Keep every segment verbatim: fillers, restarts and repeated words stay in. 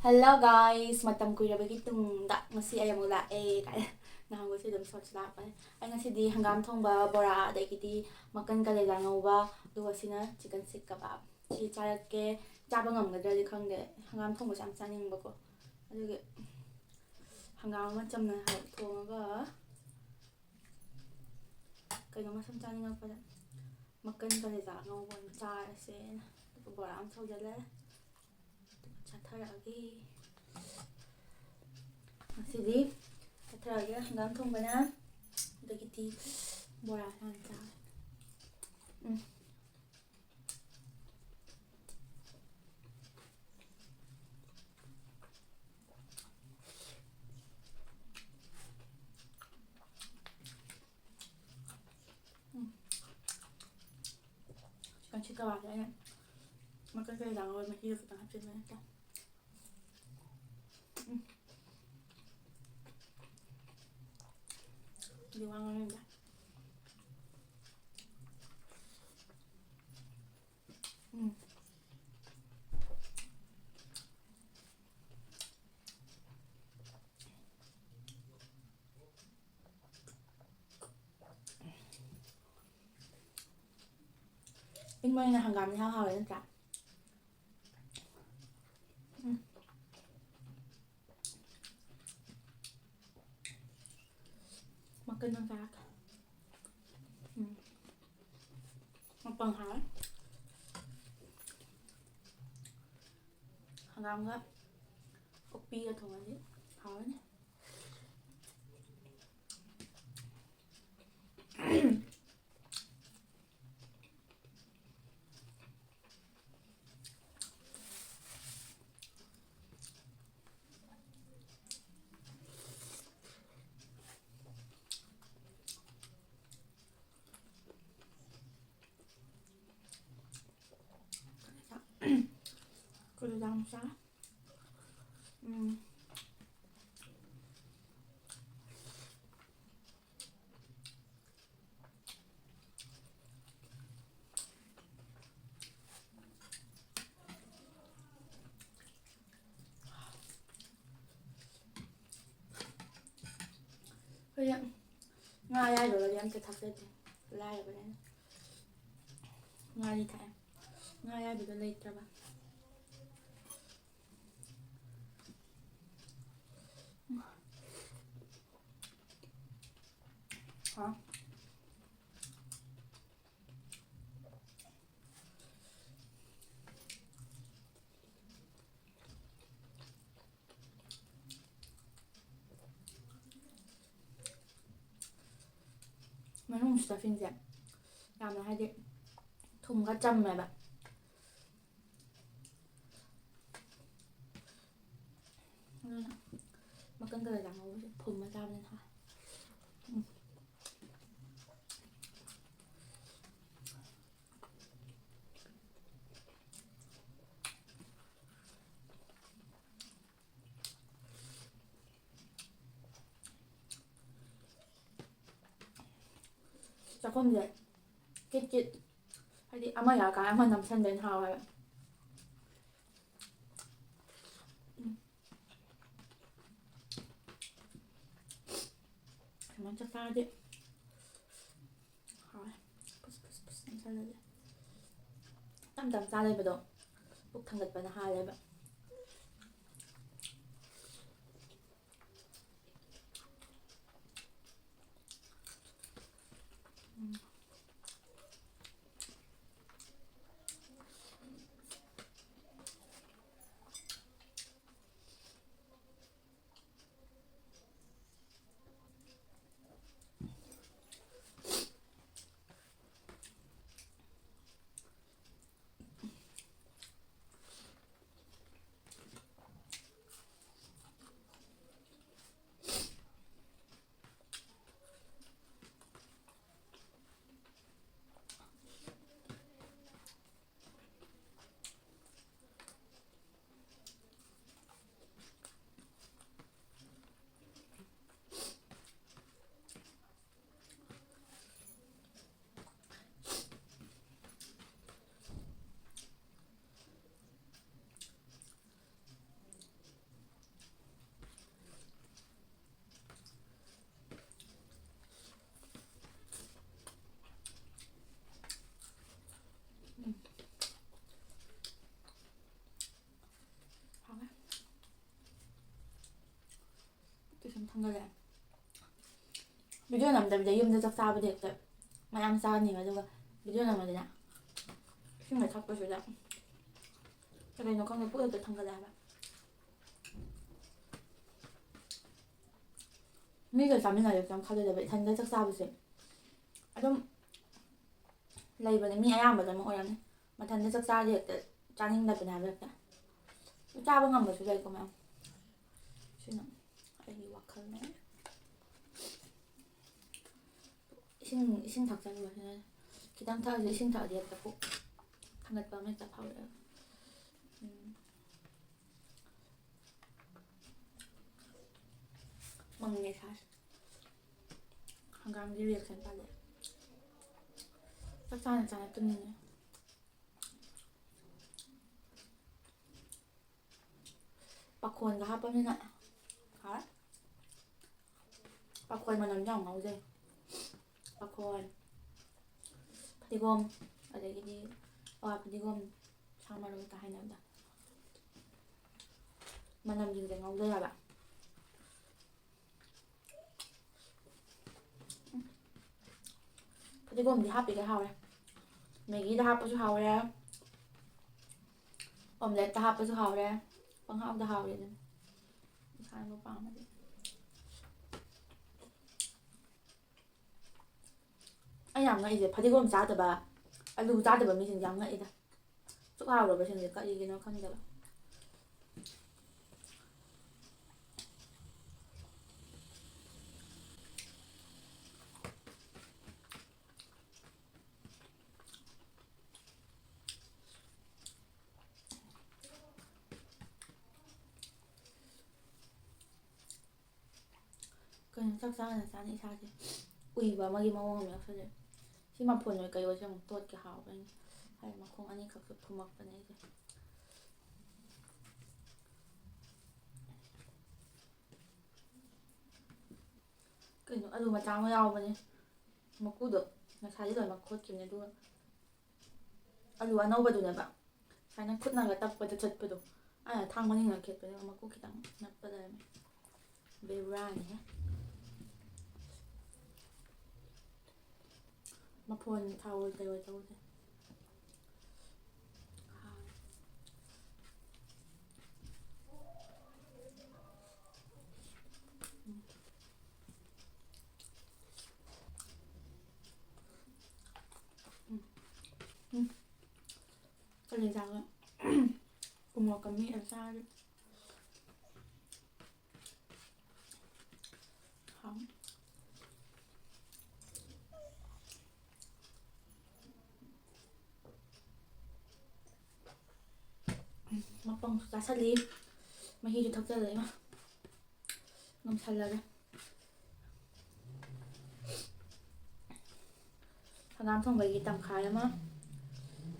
Hello guys, ꯃꯇꯝ ꯀꯨꯏꯔꯕꯒꯤ ꯇꯨꯡꯗ ꯉꯁꯤ ꯑꯩ ꯑꯃꯨꯛ ꯂꯥꯛꯑꯦ ꯀꯥꯏꯅ꯫ ꯅꯍꯥꯟꯈꯣꯏꯁꯨ ꯑꯗꯨꯝ shorts ꯂꯥꯛꯄꯅꯦ꯫ ꯑꯩ ꯉꯁꯤꯗꯤ ꯍꯪꯒꯥꯝ ꯊꯣꯡꯕ, ꯕꯣꯔꯥ, ꯑꯗꯒꯤꯗꯤ ꯃꯀꯟ ꯀꯂꯦꯖꯥ ꯉꯧꯕ, ꯑꯗꯨꯒ ꯁꯤꯅ chicken seekh kebab꯫ ꯁꯤ ꯆꯥꯔꯛꯀꯦ꯫ ꯆꯥꯕ ꯉꯝꯒꯗ꯭ꯔꯗꯤ ꯈꯪꯗꯦ, ꯍꯪꯒꯥꯝ ꯊꯣꯡꯕꯁꯦ ꯌꯥꯝ ꯆꯥꯅꯤꯡꯕꯀꯣ꯫ ꯑꯗꯨꯒꯤ ꯍꯪꯒꯥꯝ ꯑꯃ ꯆꯝꯅ ꯍꯥꯏ ꯊꯣꯡꯉꯒ ꯀꯩꯅꯣꯝꯃ ꯁꯨꯝ ꯆꯥꯅꯤꯡꯉꯛꯄꯗ ꯃꯀꯟ ꯀꯂꯦꯖꯥ ꯑꯉꯧꯕ ꯑꯣꯏꯅ ꯆꯥꯔꯁꯦꯅ꯫ ꯑꯗꯨꯒ ꯕꯣꯔꯥ ꯑꯃ ꯍꯧꯖꯤꯜꯂꯦ꯫ ꯑꯗꯨꯒ ꯆꯥꯊꯔꯛꯑꯒꯦ꯫ ꯉꯁꯤꯗꯤ ꯆꯥꯊꯔꯛꯑꯒꯦ ꯍꯪꯒꯥꯝ ꯊꯣꯡꯕꯅ, ꯑꯗꯒꯤꯗꯤ ꯕꯣꯔꯥ ꯍꯥꯟꯅ ꯆꯥꯔꯦ꯫ ꯎꯝ꯫ ꯎꯝ꯫ Chicken seekh kebabꯁꯦ ꯑꯩꯅ ꯃꯀꯟ ꯀꯩ ꯂꯥꯡꯉꯒ ꯃꯍꯤꯗꯣ ꯈꯤꯇꯪ ꯍꯥꯞꯆꯤꯟꯕ ꯅꯠꯇ꯭ꯔꯥ? ꯎꯝ꯫ ꯑꯗꯨ ꯋꯥ ꯉꯥꯡꯅꯤꯡꯗꯦ꯫ ꯎꯝ꯫ ꯏꯪꯕꯅꯤꯅ ꯍꯪꯒꯥꯝ ꯏꯍꯥꯎ ꯍꯥꯎꯋꯦ ꯅꯠꯇ꯭ꯔꯥ? ꯎꯝ꯫ ꯃꯀꯟ ꯃꯆꯥ꯫ ꯎꯝ꯫ ꯃꯄꯪ ꯍꯥꯎꯋꯦ꯫ ꯍꯪꯒꯥꯝꯒ ꯀꯣꯕꯤꯒ ꯊꯣꯡꯉꯗꯤ ꯍꯥꯎꯔꯅꯤ꯫ ꯀꯂꯦꯖꯥ ꯃꯆꯥ꯫ ꯎꯝ꯫ ꯉꯥ ꯑꯌꯥꯏꯕꯒꯗꯤ ꯑꯝꯇ ꯊꯥꯛꯆꯗꯦ, ꯂꯥꯏꯔꯕꯅꯤꯅ꯫ ꯉꯥꯔꯤ ꯊꯥꯛꯑꯦ, ꯉꯥ ꯑꯌꯥꯏꯕꯗꯣ ꯂꯩꯇ꯭ꯔꯕ꯫ ꯍꯥ? ꯃꯅꯨꯡ ꯁ꯭ꯇꯐꯤꯡꯁꯦ ꯌꯥꯝꯅ, ꯍꯥꯏꯗꯤ, ꯊꯨꯝꯒ ꯆꯝꯃꯦꯕ꯫ ꯑꯗꯨꯅ ꯃꯀꯟ ꯀꯂꯦꯖꯥ ꯉꯧꯕꯁꯦ ꯐꯨꯝꯃ ꯆꯥꯕꯅ ꯍꯥꯎꯋꯦ꯫ ꯎꯝ꯫ ꯆꯥꯛꯈꯨꯝꯁꯦ ꯀꯤꯠ ꯀꯤꯠ, ꯍꯥꯏꯗꯤ, ꯑꯃ ꯌꯥꯎꯔꯀꯥꯟꯗ ꯑꯃ ꯅꯝꯁꯟꯕꯅ ꯍꯥꯎꯋꯦꯕ꯫ ꯎꯝ꯫ ꯁꯨꯃꯥꯏꯅ ꯆꯥꯛ ꯆꯥꯔꯗꯤ ꯍꯥꯎꯋꯦ꯫ ꯐꯨꯁ ꯐꯨꯁ ꯐꯨꯁ ꯅꯝꯁꯜꯂꯗꯤ꯫ ꯇꯞ ꯇꯞ ꯆꯥ ꯂꯩꯕꯗꯣ ꯄꯨꯛ ꯊꯟꯒꯠꯄꯅ ꯍꯥꯜꯂꯦꯕ꯫ ꯎꯝ꯫ ꯊꯥꯡꯒꯠꯂꯦ꯫ ꯚꯤꯗꯤꯑꯣ ꯅꯝꯗꯕꯤꯗ ꯌꯨꯝꯗ ꯆꯥꯛ ꯆꯥꯕꯗꯤ ꯍꯦꯛꯇ ꯃꯌꯥꯝ ꯆꯥꯅꯤꯕ, ꯑꯗꯨꯒ ꯚꯤꯗꯤꯑꯣ ꯅꯝꯕꯗꯅ ꯏꯁꯤꯡꯒ ꯊꯛꯄꯁꯤꯗ ꯀꯩꯅꯣ ꯈꯪꯗꯦ, ꯄꯨꯛ ꯍꯦꯛꯇ ꯊꯥꯡꯒꯠꯂꯦ ꯍꯥꯏꯕ꯫ ꯃꯤꯒ ꯆꯥꯃꯤꯟꯅꯔꯦ ꯀꯩꯝ ꯈꯜꯂꯣꯏꯗꯕ, ꯏꯊꯟꯗ ꯆꯥꯛ ꯆꯥꯕꯁꯦ ꯑꯗꯨꯝ ꯂꯩꯕꯅꯦ, ꯃꯤ ꯑꯌꯥꯝꯕꯗ ꯑꯃ ꯑꯣꯏꯔꯝꯅꯤ꯫ ꯃꯊꯟꯗ ꯆꯥꯛ ꯆꯥꯔꯗꯤ ꯍꯦꯛꯇ ꯆꯥꯅꯤꯡꯗꯕꯅꯦ ꯍꯥꯏꯕ, ꯍꯦꯛꯇ ꯆꯥꯕ ꯉꯝꯕꯁꯨ ꯂꯩꯀꯣ ꯃꯌꯥꯝ꯫ ꯁꯤꯅ ꯑꯩꯒꯤ ꯋꯥꯈꯜꯅꯦ꯫ ꯏꯁꯤꯡ, ꯏꯁꯤꯡ ꯊꯛꯆꯜꯂꯨꯕꯁꯤꯅ, ꯈꯤꯇꯪ ꯊꯛꯑꯁꯨ ꯏꯁꯤꯡ ꯊꯛꯑꯗꯤ ꯍꯦꯛꯇ ꯄꯨꯛ ꯊꯥꯡꯒꯠꯄ ꯑꯃ ꯍꯦꯛꯇ ꯐꯥꯎꯔꯛꯑꯦꯕ꯫ ꯎꯝ꯫ ꯃꯪꯉꯦ ꯏꯁꯥꯁꯦ꯫ ꯍꯪꯒꯥꯝꯒꯤ reaction ꯄꯥꯜꯂꯛꯑꯦ꯫ ꯆꯥꯛ ꯆꯥꯅ ꯆꯥꯅ ꯇꯨꯝꯅꯤꯡꯉꯦ꯫ ꯄꯥꯈꯣꯟꯒ ꯍꯥꯞꯄꯅꯤꯅ ꯍꯥꯎꯔꯦ꯫ ꯄꯥꯈꯣꯟ ꯃꯅꯝꯁꯦ ꯌꯥꯝ ꯉꯥꯎꯖꯩ꯫ ꯄꯥꯈꯣꯟ, ꯐꯗꯤꯒꯣꯝ, ꯑꯗꯒꯤꯗꯤ ꯑꯋꯥ ꯐꯗꯤꯒꯣꯝ, ꯁꯥ ꯃꯔꯣꯏꯒ ꯍꯥꯏꯅꯕꯗꯣ꯫ ꯃꯅꯝꯁꯤꯡꯁꯦ ꯉꯥꯎꯖꯩ ꯍꯥꯏꯕ꯫ ꯐꯗꯤꯒꯣꯝꯗꯤ ꯍꯥꯞꯄꯤꯒꯩ ꯍꯥꯎꯔꯦ꯫ ꯃꯦꯒꯤꯗ ꯍꯥꯞꯄꯁꯨ ꯍꯥꯎꯔꯦ, omelette ꯇ ꯍꯥꯞꯄꯁꯨ ꯍꯥꯎꯔꯦ, ꯄꯪꯍꯥꯎꯗ ꯍꯥꯎꯔꯦ ꯑꯗꯨꯅ꯫ ꯏꯁꯥꯅꯕꯨ ꯄꯥꯝꯃꯗꯤ꯫ ꯑꯩ ꯌꯥꯝ ꯉꯛꯏꯁꯦ, ꯐꯗꯤꯒꯣꯝ ꯆꯥꯗꯕ, ꯑꯂꯨ ꯆꯥꯗꯕ ꯃꯤꯁꯤꯡꯁꯦ ꯌꯥꯝ ꯉꯛꯏꯗ꯫ ꯁꯨꯛ ꯍꯥꯎꯔꯕꯁꯤꯡꯁꯦ ꯀꯔꯤꯒꯤꯅꯣ ꯈꯪꯗꯕ꯫ ꯀꯩꯅꯣ, ꯆꯥꯛ ꯆꯥꯅ ꯆꯥꯅ ꯏꯁꯥꯁꯦ ꯎꯏꯕ ꯑꯃꯒꯤ ꯃꯑꯣꯡ ꯑꯃ ꯌꯥꯎꯁꯜꯂꯦ꯫ ꯁꯤ ꯃꯐꯣꯟ ꯑꯣꯏ ꯀꯩ ꯑꯣꯏꯁꯦ ꯑꯃꯨꯛ ꯇꯣꯠꯀꯦ ꯍꯥꯎꯕ ꯑꯩꯅ꯫ ꯍꯥꯏꯗꯤ ꯃꯈꯣꯡ ꯑꯅꯤꯈꯛꯁꯨ ꯐꯨꯝꯃꯛꯄꯅꯦ ꯑꯩꯁꯦ꯫ ꯀꯩꯅꯣ, ꯑꯂꯨ ꯃꯆꯥ ꯑꯃ ꯌꯥꯎꯕꯅꯦ꯫ ꯃꯀꯨꯗꯣ ꯉꯁꯥꯏꯗꯤ ꯂꯣꯏꯅꯃꯛ ꯈꯣꯠꯈꯤꯕꯅꯦ, ꯑꯗꯨꯒ ꯑꯂꯨ ꯑꯅꯧꯕꯗꯨꯅꯦꯕ꯫ ꯁꯨꯃꯥꯏꯅ ꯈꯨꯠꯅꯒ ꯇꯛꯄꯗ ꯆꯠꯄꯗꯣ꯫ ꯑꯩꯅ ꯊꯥꯡ ꯃꯅꯤꯡꯅ ꯈꯦꯠꯄꯅꯦ, ꯃꯀꯨ ꯈꯤꯇꯪ ꯅꯞꯄ ꯂꯩꯔꯝꯃꯦ꯫ ꯕꯦꯕꯨꯔꯥꯅꯤꯍꯦ꯫ ꯃꯐꯣꯟ ꯊꯥꯎ ꯑꯣꯏ ꯀꯩ ꯑꯣꯏ ꯇꯧꯗꯦ꯫ ꯎꯝ꯫ ꯎꯝ꯫ ꯎꯝ꯫ ꯀꯂꯦꯖꯥꯒ ꯎ ꯃꯣꯔꯣꯛꯀ ꯃꯦꯠꯂ ꯆꯥꯔꯗꯤ ꯍꯥꯎꯅꯤ꯫ ꯃꯄꯪꯁꯨ ꯆꯥꯁꯜꯂꯤ, ꯃꯍꯤꯁꯨ ꯊꯛꯆꯜꯂꯦ꯫ ꯏꯃꯥ, ꯉꯝꯁꯜꯂꯒꯦ꯫ ꯍꯪꯒꯥꯝ ꯊꯣꯡꯕꯒꯤ ꯇꯪꯈꯥꯏ ꯑꯃ,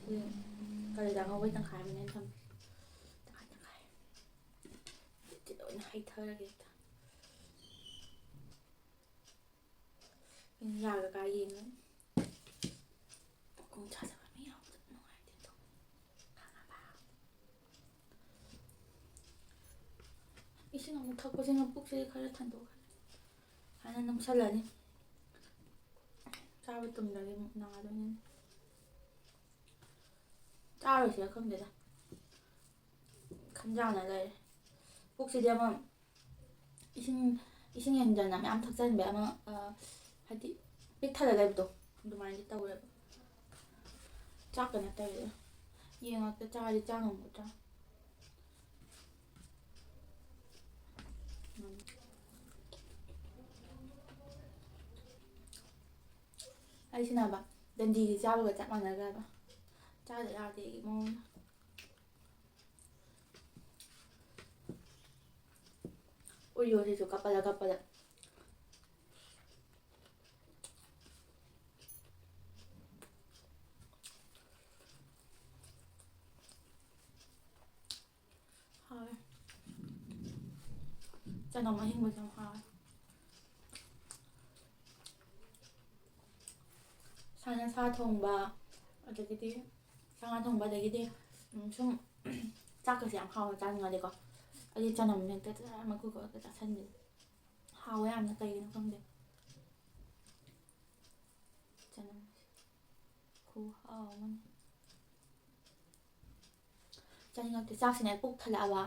ꯁꯤ ꯀꯂꯦꯖꯥ ꯉꯧꯕꯒꯤ ꯇꯪꯈꯥꯏ ꯑꯃꯅꯦ ꯑꯩꯅ ꯊꯝꯃꯤꯁꯦ꯫ ꯇꯪꯈꯥꯏ ꯇꯪꯈꯥꯏ꯫ ꯁꯤ ꯂꯣꯏꯅ ꯍꯩꯊꯔꯒꯦ ꯍꯦꯛꯇ꯫ ꯌꯥꯒ ꯀꯥ ꯌꯦꯡꯉꯦ꯫ ꯀꯣꯡ ꯁꯥꯖꯕ ꯃꯤ ꯌꯥꯎꯕꯗꯣ ꯅꯨꯡꯉꯥꯏꯇꯦ ꯑꯗꯣ꯫ ꯈꯪꯉꯕ? ꯏꯁꯤꯡ ꯑꯃꯨꯛ ꯊꯛꯄꯁꯤꯅ ꯄꯨꯛꯁꯦ ꯈꯔ ꯊꯟꯗꯣꯛꯈ꯭ꯔꯦ꯫ ꯁꯨꯃꯥꯏꯅ ꯅꯝꯁꯜꯂꯅꯤ꯫ ꯆꯥꯕ ꯇꯨꯝꯗ꯭ꯔꯗꯤ ꯑꯃꯨꯛ ꯅꯥꯗꯣꯏꯅꯦ꯫ ꯆꯥꯔꯣꯏꯁꯤꯔ ꯈꯪꯗꯦꯗ꯫ ꯈꯟꯖꯥꯟꯅ ꯂꯩꯔꯦ꯫ ꯄꯨꯛꯁꯤꯗꯤ ꯑꯃ ꯏꯁꯤꯡ, ꯏꯁꯤꯡ ꯍꯦꯟꯖꯟꯅ ꯃꯌꯥꯝ ꯊꯛꯆꯟꯕ ꯑꯃ, ꯑ, ꯍꯥꯏꯗꯤ ꯄꯤꯛ ꯊꯜꯂ ꯂꯩꯕꯗꯣ ꯑꯗꯨꯃꯥꯏꯅꯗꯤ ꯇꯧꯋꯦꯕ꯫ ꯆꯥꯛꯀ ꯅꯠꯇꯕꯤꯗ꯫ ꯌꯦꯡꯉꯛꯇ ꯆꯥꯔꯗꯤ ꯆꯥ ꯉꯝꯒꯗ꯭ꯔꯥ? ꯎꯝ꯫ ꯑꯩꯁꯤꯅꯕ ꯗꯟꯗꯤꯒꯤ ꯆꯥꯕꯒ ꯆꯞ ꯃꯥꯟꯅꯈ꯭ꯔꯦꯕ꯫ ꯆꯥꯗ ꯌꯥꯗꯦ ꯑꯩꯒꯤ ꯃꯑꯣꯡꯗ꯫ ꯎꯌꯣꯟꯁꯤꯁꯨ ꯀꯞꯄꯗ ꯀꯞꯄꯗ꯫ ꯍꯥꯎꯋꯦ꯫ ꯆꯅꯝ ꯑꯍꯤꯡꯕꯁꯦ ꯌꯥꯝ ꯍꯥꯎꯋꯦ꯫ ꯁꯥꯅ ꯁꯥ ꯊꯣꯡꯕ, ꯑꯗꯒꯤꯗꯤ ꯁꯥ ꯉꯥ ꯊꯣꯡꯕ, ꯑꯗꯒꯤꯗꯤ, ꯎꯝ, ꯁꯨꯝ ꯆꯥꯛꯀꯁꯦ ꯌꯥꯝ ꯍꯥꯎꯅ ꯆꯥꯅꯤꯡꯉꯗꯤꯀꯣ, ꯑꯩꯗꯤ ꯆꯅꯝ ꯍꯦꯛꯇ ꯃꯀꯨ ꯈꯣꯛꯑꯒ ꯆꯥꯁꯟꯕꯤꯅꯤ꯫ ꯍꯥꯎꯋꯦ ꯌꯥꯝꯅ, ꯀꯩꯒꯤꯅꯣ ꯈꯪꯗꯦ꯫ ꯆꯅꯝꯁꯦ ꯈꯨꯍꯥꯎ ꯑꯃꯅꯤ꯫ ꯆꯥꯅꯤꯡꯉꯛꯇꯦ꯫ ꯆꯥꯛꯁꯤꯅ ꯄꯨꯛ ꯊꯜꯂꯛꯑꯕ,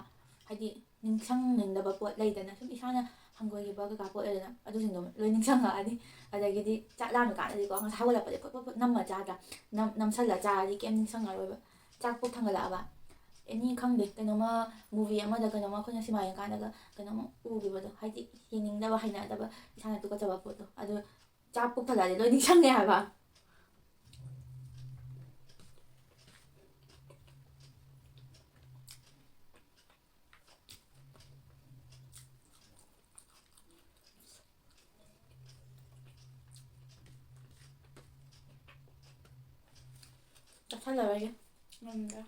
ꯍꯥꯏꯗꯤ ꯅꯤꯡꯁꯤꯡꯅꯤꯡꯗꯕ ꯄꯣꯠ ꯂꯩꯗꯅ, ꯁꯨꯝ ꯏꯁꯥꯅ ꯍꯪꯒꯣꯏꯈꯤꯕ ꯀꯩꯀꯥ ꯄꯣꯠ ꯂꯩꯗꯅ, ꯑꯗꯨꯁꯤꯡꯗꯣ ꯂꯣꯏ ꯅꯤꯡꯁꯤꯡꯉꯛꯑꯅꯤ꯫ ꯑꯗꯒꯤꯗꯤ ꯆꯥꯛ ꯂꯥꯝꯃꯤꯀꯥꯟꯗꯗꯤꯀꯣ, ꯉꯁꯥꯏ ꯍꯧꯒꯠꯂꯛꯄꯗꯤ ꯐꯠ ꯐꯠ ꯐꯠ ꯅꯝꯃ ꯆꯥꯗ꯭ꯔꯥ? ꯅꯝ-, ꯅꯝꯁꯜꯂ ꯆꯥꯔꯗꯤ ꯀꯩꯝ ꯅꯤꯡꯁꯤꯡꯉꯔꯣꯏꯕ꯫ ꯆꯥꯛ ꯄꯨꯛ ꯊꯟꯒꯠꯂꯛꯑꯕ, ꯑꯦꯅꯤ ꯈꯪꯗꯦ, ꯀꯩꯅꯣꯝꯃ movie ꯑꯃꯗ ꯀꯩꯅꯣꯝꯃ ꯑꯩꯈꯣꯏꯅ ꯁꯤꯃꯥ ꯌꯦꯡꯀꯥꯟꯗꯒ ꯀꯩꯅꯣꯝꯃ ꯎꯈꯤꯕꯗꯣ, ꯍꯥꯏꯗꯤ ꯌꯦꯡꯅꯤꯡꯗꯕ, ꯍꯩꯅꯗꯕ, ꯏꯁꯥꯅ ꯇꯨꯀꯠꯆꯕ ꯄꯣꯠꯇꯣ, ꯑꯗꯨ ꯆꯥꯛ ꯄꯨꯛ ꯊꯜꯂꯛꯑꯗꯤ ꯂꯣꯏ ꯅꯤꯡꯁꯤꯡꯉꯦ ꯍꯥꯏꯕ꯫ ꯆꯥꯁꯜꯂꯔꯣꯏꯒꯦ꯫ ꯉꯝꯗ꯭ꯔꯦ꯫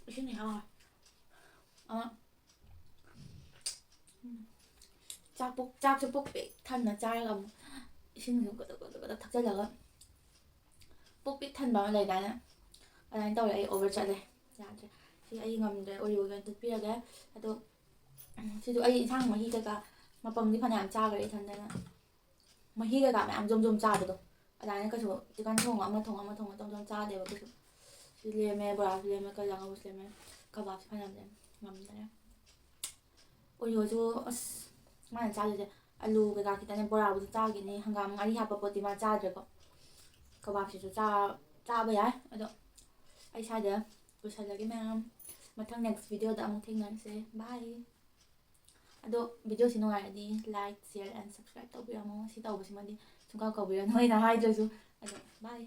ꯏꯁꯤꯡ ꯌꯥꯎꯔꯦ꯫ ꯑꯃ, ꯎꯝ, ꯆꯥꯛ ꯄꯨꯛ-, ꯆꯥꯛꯁꯨ ꯄꯨꯛ ꯄꯤꯛ ꯊꯟꯅ ꯆꯥꯔꯒ ꯑꯃꯨꯛ ꯏꯁꯤꯡꯁꯨ ꯒꯗꯛ ꯒꯗꯛ ꯒꯗꯛ ꯊꯛꯆꯜꯂꯒ ꯄꯨꯛ ꯄꯤꯛ ꯊꯟꯕ ꯑꯃ ꯂꯩꯗꯥꯏꯅꯦ? ꯑꯗꯨꯃꯥꯏꯅ ꯇꯧꯔꯦ꯫ ꯑꯩ over ꯆꯠꯂꯦ꯫ ꯌꯥꯗ꯭ꯔꯦ꯫ ꯁꯤ ꯑꯩ ꯉꯝꯗ꯭ꯔꯦ꯫ Oreo ꯑꯣꯏꯅ ꯇꯨꯞꯄꯤꯔꯒꯦ꯫ ꯑꯗꯣ, ꯎꯝ, ꯁꯤꯁꯨ ꯑꯩ ꯏꯟꯁꯥꯡ ꯃꯍꯤ ꯀꯩꯀꯥ ꯃꯄꯪꯗꯤ ꯐꯅꯌꯥꯝ ꯆꯥꯈ꯭ꯔꯦ ꯏꯊꯟꯗꯅ꯫ ꯃꯍꯤ ꯀꯩꯀꯥ ꯃꯌꯥꯝ ꯖꯣꯝ ꯖꯣꯝ ꯆꯥꯕꯗꯣ, ꯑꯗꯨꯃꯥꯏꯅ ꯀꯩꯁꯨ chicken ꯊꯣꯡꯉ ꯑꯃ ꯊꯣꯡꯉ ꯑꯃ ꯊꯣꯡꯉ ꯖꯣꯝ ꯖꯣꯝ ꯆꯥꯗꯦꯕ ꯀꯩꯁꯨ꯫ ꯁꯤ ꯂꯦꯝꯃꯦ, ꯕꯣꯔꯥꯁꯨ ꯂꯦꯝꯃꯦ, ꯀꯂꯤ ꯑꯉꯧꯕꯁꯨ ꯂꯦꯝꯃꯦ, ꯀꯕꯥꯕꯁꯨ ꯐꯅꯌꯥꯝ ꯂꯦꯝꯃꯦ꯫ ꯉꯝꯗ꯭ꯔꯦ꯫ Oreoꯁꯨ, ꯑꯁ, ꯃꯥꯅ ꯆꯥꯗꯣꯏꯁꯦ ꯑꯂꯨ ꯀꯩꯀꯥ ꯈꯤꯇꯪꯅꯦ, ꯕꯣꯔꯥꯕꯨꯗꯤ ꯆꯥꯈꯤꯅꯤ, ꯍꯪꯒꯥꯝ ꯉꯥꯔꯤ ꯍꯥꯞꯄ ꯄꯣꯠꯇꯤ ꯃꯥ ꯆꯥꯗ꯭ꯔꯦꯀꯣ꯫ ꯀꯕꯥꯕꯁꯤꯁꯨ ꯆꯥ-, ꯆꯥꯕ ꯌꯥꯏ, ꯑꯗꯣ ꯑꯩ ꯁ꯭ꯋꯥꯏꯗ ꯂꯣꯏꯁꯜꯂꯒꯦ ꯃꯌꯥꯝ꯫ ꯃꯊꯪ next videoꯗ ꯑꯃꯨꯛ ꯊꯦꯡꯅꯔꯁꯦ꯫ Bye꯫ ꯑꯗꯣ videoꯁꯤ ꯅꯨꯡꯉꯥꯏꯔꯗꯤ like, share and subscribe ꯇꯧꯕꯤꯔꯝꯃꯣ꯫ ꯁꯤ ꯇꯧꯕꯁꯤꯃꯗꯤ ꯁꯨꯡꯀꯥꯎ ꯀꯥꯎꯕꯤꯔꯅꯨ ꯑꯩꯅ ꯍꯥꯏꯗ꯭ꯔꯁꯨ꯫ ꯑꯗꯣ bye꯫